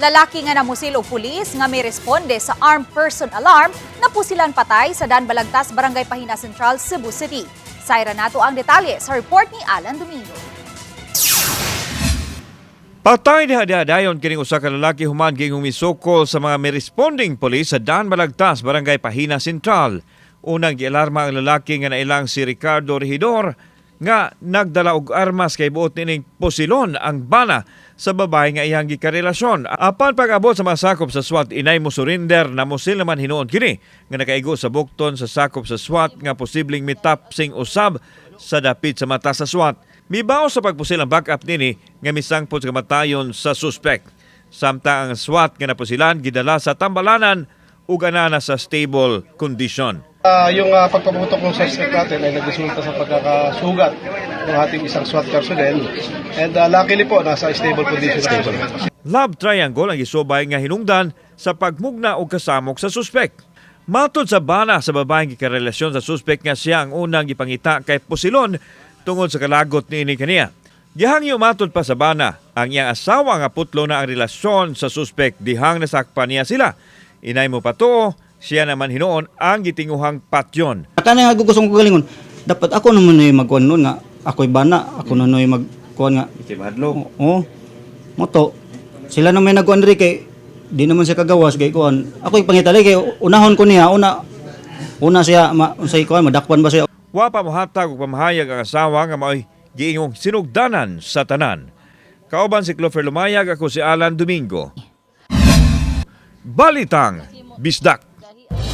Lalaki nga namusil og pulis nga may responde sa armed person alarm napusilan patay sa Dan Balagtas, Barangay Pahina Central, Cebu City. Sayra nato ang detalye sa report ni Alan Domingo. Patay diha diha dayon kining usa ka lalaki human giingong misukol sa mga may responding police sa Dan Balagtas, Barangay Pahina Central. Unang gialarma ang lalaki nga nailang si Ricardo Regidor nga nagdala og armas kay buot nining pusilon ang bana sa babae nga iyang gikarelasyon. Apan pag-abot sa mga sakop sa SWAT, inay mo surrender na musil naman hinuon kini nga nakaigo sa bukton sa sakop sa SWAT nga posibleng mitapsing usab sa dapit sa mata sa SWAT. Mibaw sa pagpusil ang backup nini nga misangpot sa kamatayon sa suspect. Samtang ang SWAT nga napusilan gidala sa tambalanan ug anana sa stable condition. Yung pagpaputok ng suspect natin ay nagresulta sa pagkakasugat ng ating isang SWAT personnel. And luckily po, nasa stable condition na po siya. Love triangle ang gisubay nga hinungdan sa pagmugna og kasamok sa suspect. Matod sa bana sa babaeng gikarelasyon sa suspect nga siya ang unang gipangita kay pusilon tungod sa kalagot niini kaniya. Gihangyo matod pa sa bana ang iyang asawa nga putlo na ang relasyon sa suspect dihang nasakpan niya sila. Inay mo patuo, siya naman hinuon ang gitinguhang patyon. Kana nga gusto ko galingon. Dapat ako naman ay magkuan noon nga ako'y bana, ako na no'y magkuan nga. Oo. Moto. Sila na may nagkuan diri kay di naman siya kagawas kay kuan. Ako'y pangitali kay unahon ko niya, una una siya ma, unsay kuan, madakpan ba siya. Wa pa mohatag og pamahayag ang asawa nga maoy giingong sinugdanan sa tanan. Kauban si Clover Lumayag, ako si Alan Domingo. Balitang Bisdak.